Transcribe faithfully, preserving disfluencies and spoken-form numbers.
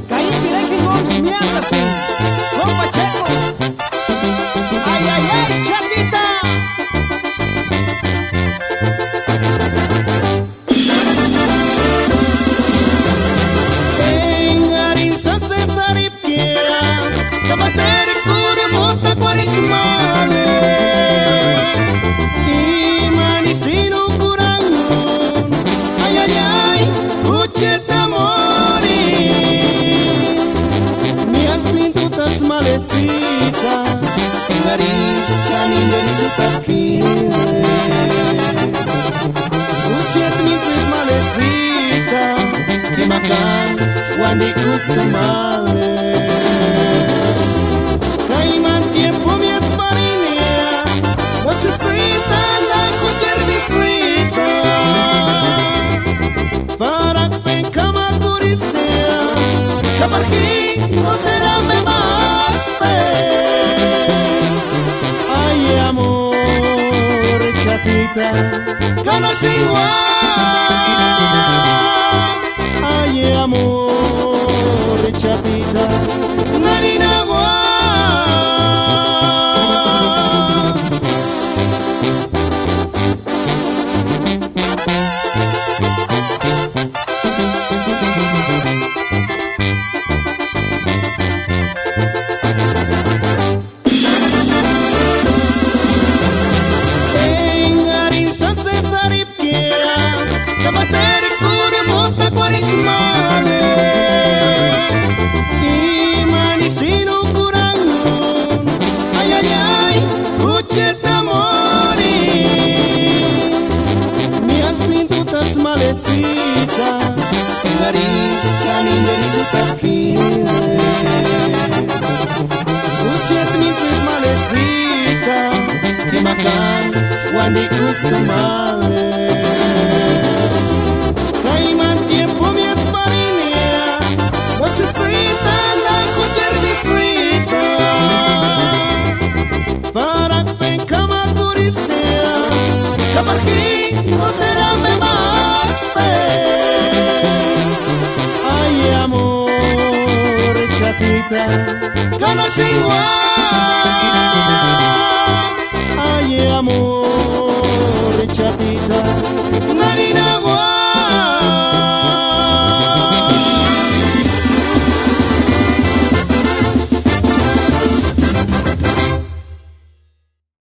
Ka íni pirekini nómsï miántasïnga, Juan Pacheco. ¡Ay, ay, ay, chatita! Engarini sasesi arhipkia, ka ma terekuarhu mótakuarhisï male. Imani síni kurhanguni, ay, ay, ay, jucheti amori. Miasïntutasï malesïta, engarini ka nindeni tsïtakua p'íre. Jucheti míntsïti malesïta, jimakani uandikusti male. Ka imani tiempu miátsï parinhia, nóchi tsîtani jucheti míntsïta. Parakpeni k'amakurhisïnga, ka pári ji nóteru ambe ma ásïpeni. Ay amor, chatita, ka no sínguani. Ay amor, chatita, nani na ua. Engarini sasesi arhipkia, ka ma terekuarhu mótakuarhisï male. Imani síni kurhanguni, ay, ay, ay, jucheti amori. Miasïntutasï malesïta, engarini ka nindeni tsîtakua p'íre. Jucheti míntsïti malesïta, jimakani uandikusti male. Ka imani tiempu miátsï parinhia, nóchi tsîtani jucheti míntsïta. Parakpeni k'amakurhisïnga, ka pári ji nóteru ambe ma ásïpeni. Ay amor, chatita, ka no sínguani.